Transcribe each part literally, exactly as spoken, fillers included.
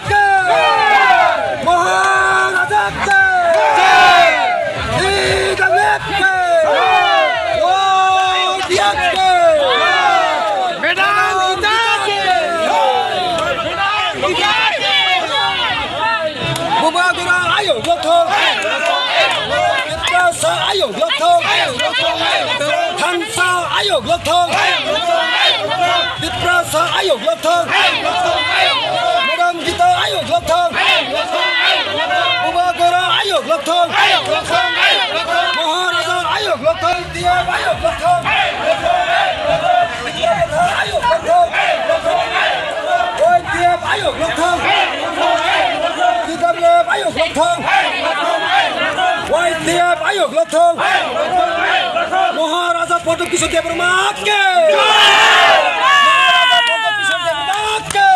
के! महाराजा के! श्री गणेश के! वाद्य के! मैडम गीता के! बुबागुरा आयो लोथो! Tiprasa ayok lothong. Thansa ayok lothong. Tiprasa ayok lothong. Madam Gita ayok lothong. Bubagora ayok lothong. Maharaja ayok lothong. Tiap ayok lothong. Ayok lothong. Oi, Tiap ayok lothong. Tiap ayok lothong. Y T F ayok lothong. Maharaja Pradyot Kishore Debbarma ke. Maharaja Pradyot Kishore Debbarma ke.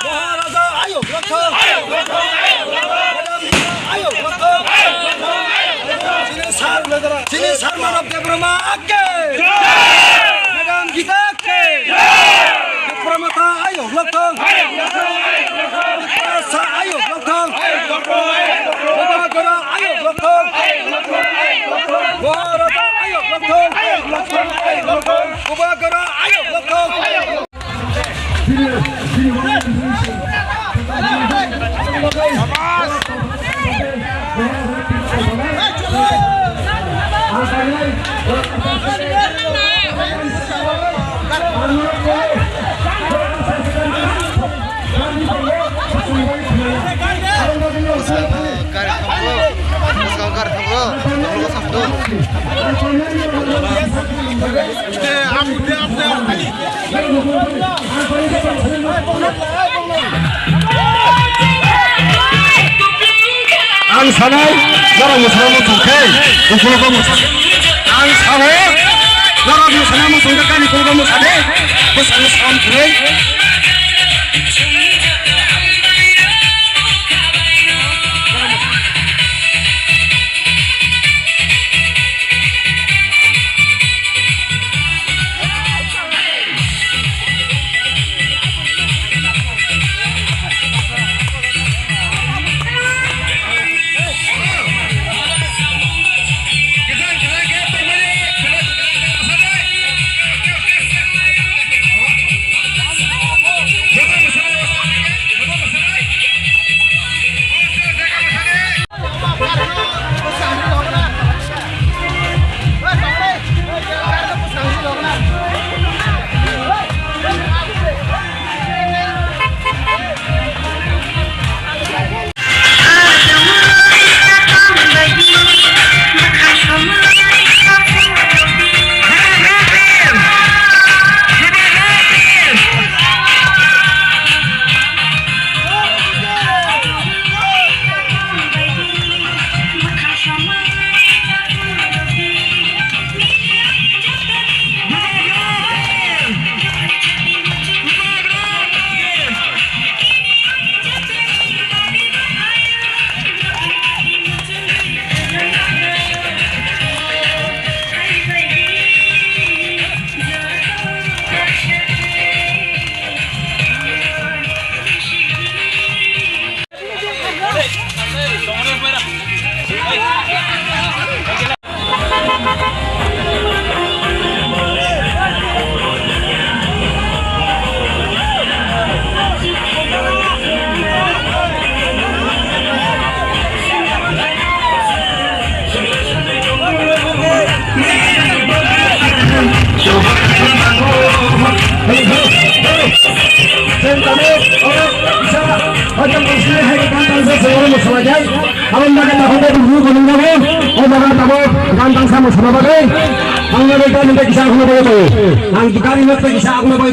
Maharaja ayok lothong. Ayok lothong. Chini sar, chini sar Manav Debbarma ke. Madam Gita ke. Tipra Motha ayok lothong. Tiprasa ayok lothong. Bubagora ayok lothong. Maharaja ayok lothong. Bubagora ayok lothong. Ang sanai, norok mwsana muchung khe, ukulogo mwsa. Ang sanai, norok mwsana muchung khe, kani ukulogo mwsa de, bwskango sam kwrwi. Abang makan tak ada dulu gunung nago. Oh, makan tak mau gantang sama sama bagai. Ang nago kan nanti kisah aku nago. Ang tukar ingat kisah aku nago.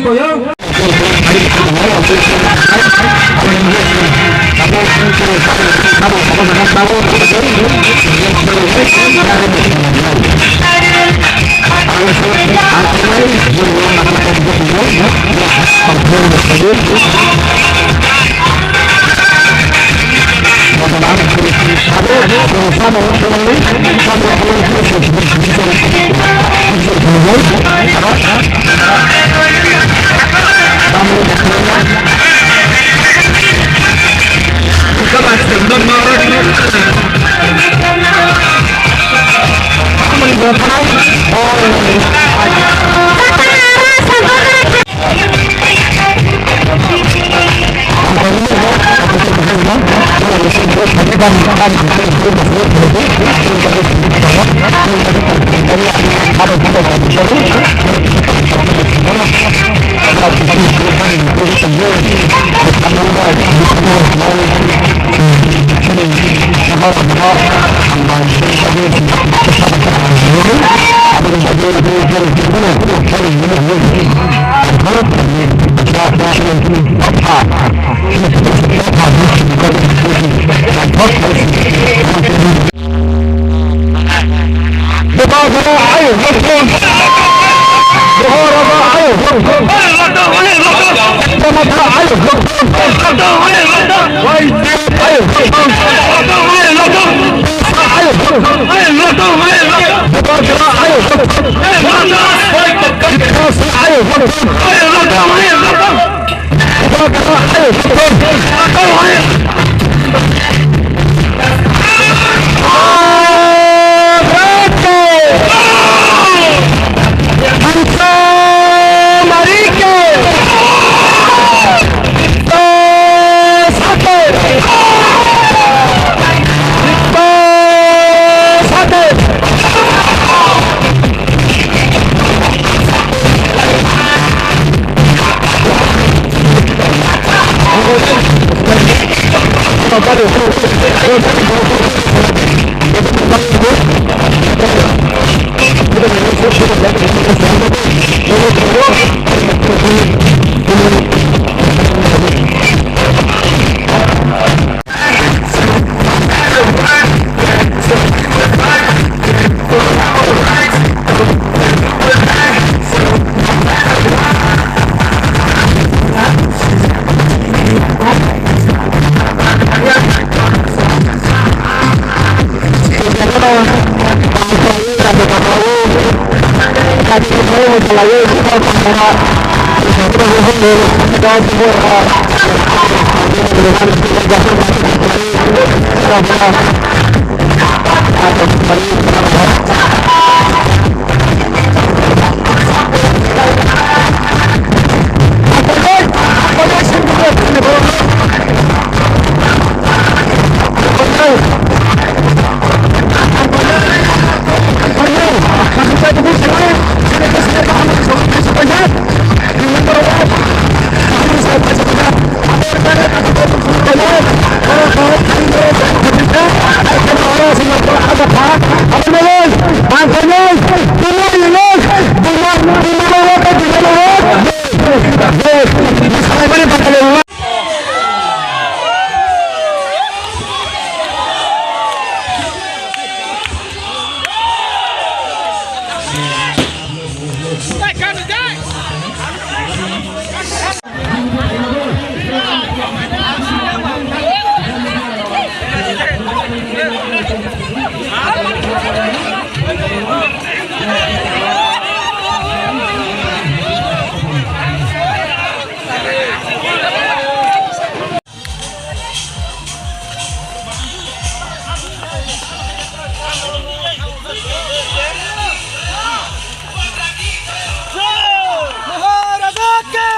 Maharaja ke!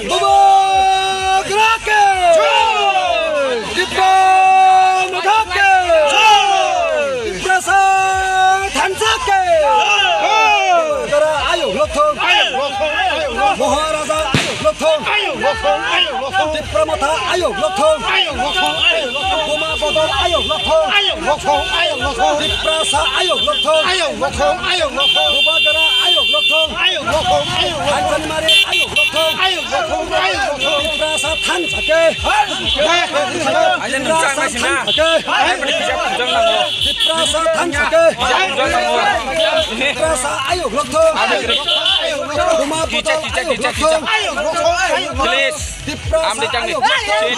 Bubagra ke! Tipra Motha ke! Tiprasa Thansa ke! Dara ayuk lokthong! Maharaja ayuk lokthong! Tipra Motha ayuk lokthong! Buma Bodol ayuk lokthong! Tiprasa ayuk lokthong! Bubagra ayuk lokthong! Thansanmari ayuk lokthong! Tiprasa Thansa ke! Tiprasa Thansa ke! Tiprasa Thansa ke! Tiprasa ayuk lokthong! Buma Bodol ayuk lokthong! Please. Tiprasa ayuk lokthong!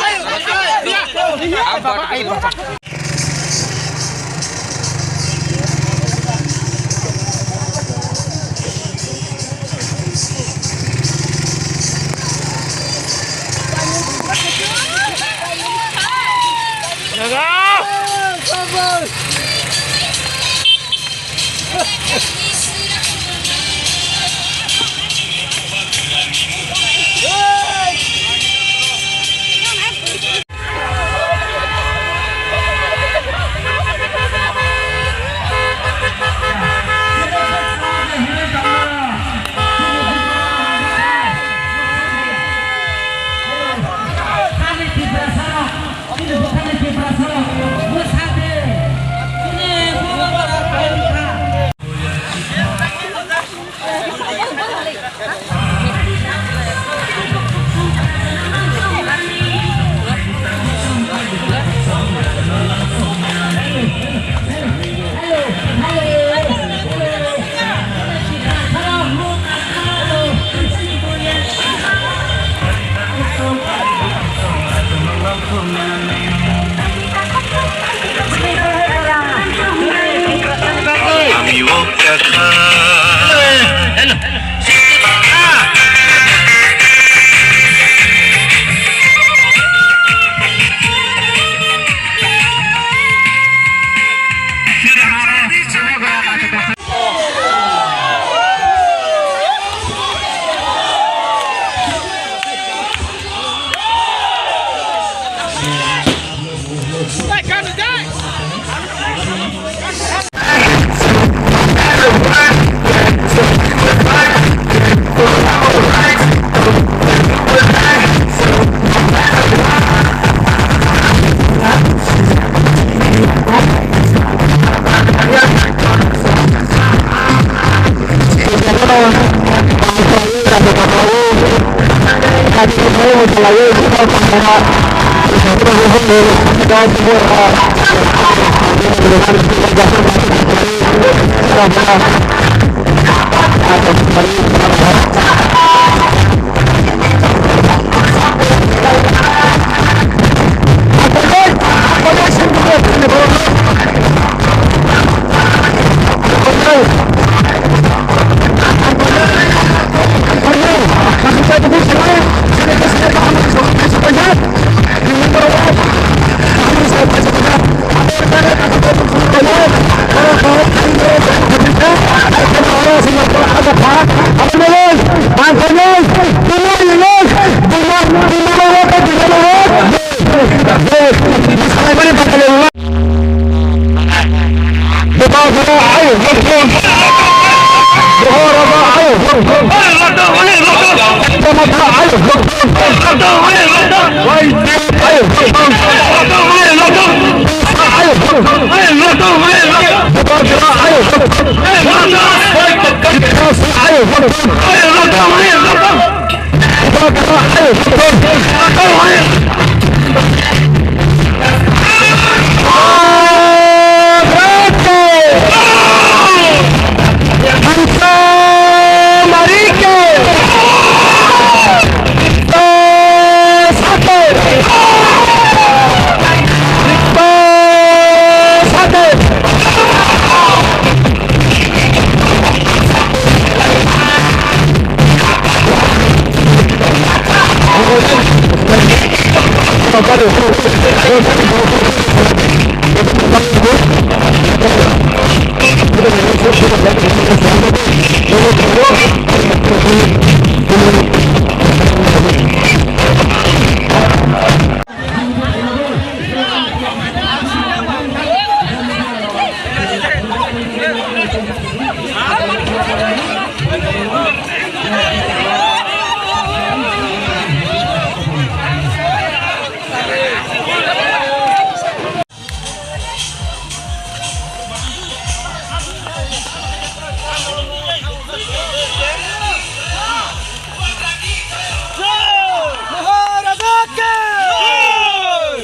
Maharajake!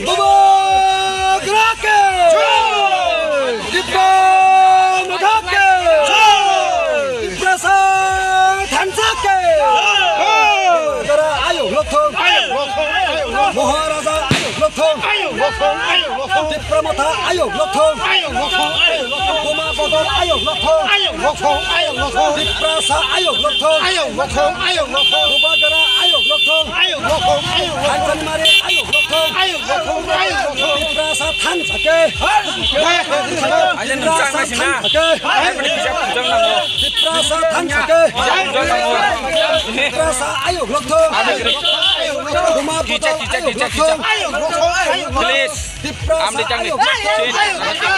Bubagrake! Tipra Mothake! Tiprasa Thansake! Dara ayok lokthong! Maharaja ayok lokthong! Tipra Motha ayok lokthong! Buma Bodol ayok lokthong! Tiprasa ayok lokthong! Bubagra ayok lokthong! Thansanmari ayok lokthong! Tiprasa Thansake! Tiprasa Thansake! Tiprasa Thansake! Tiprasa ayok lokthong! Buma Bodol ayok lokthong! Please. Tiprasa ayok lokthong!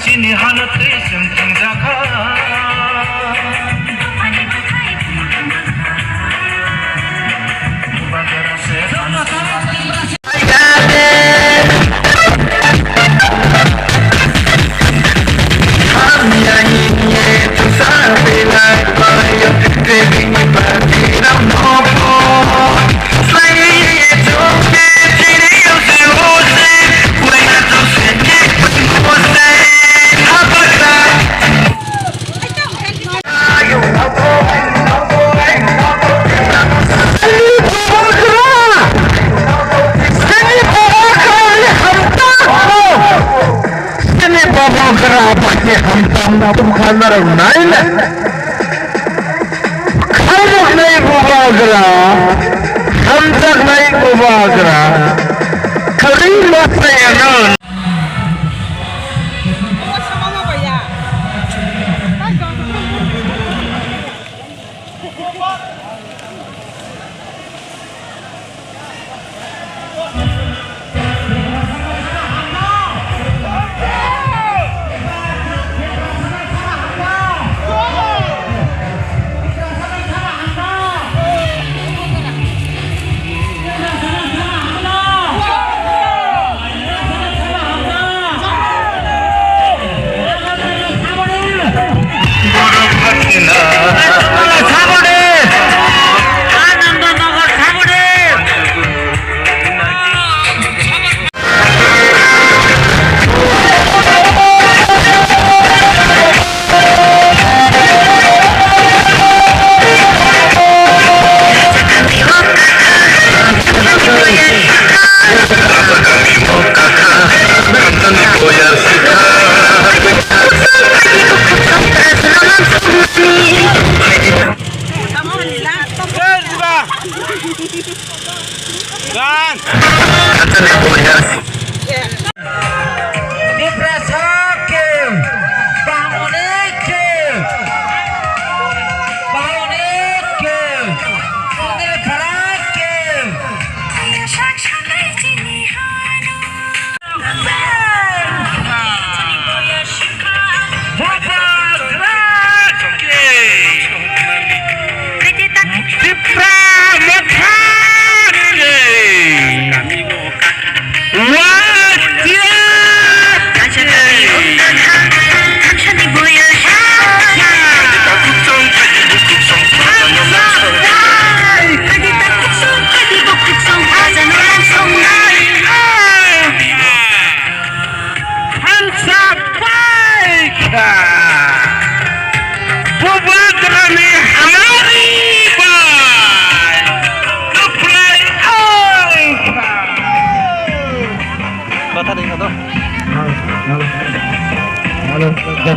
Chini hano twi chwng thangjakha. Sini bubagra baki hamtam na bukhanarok naina. Khairoknai bubagra, hamjaknai bubagra, kwrwi ma sayano.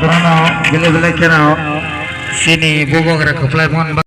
Borano belai belai kheno chini bubagra kwplai mon.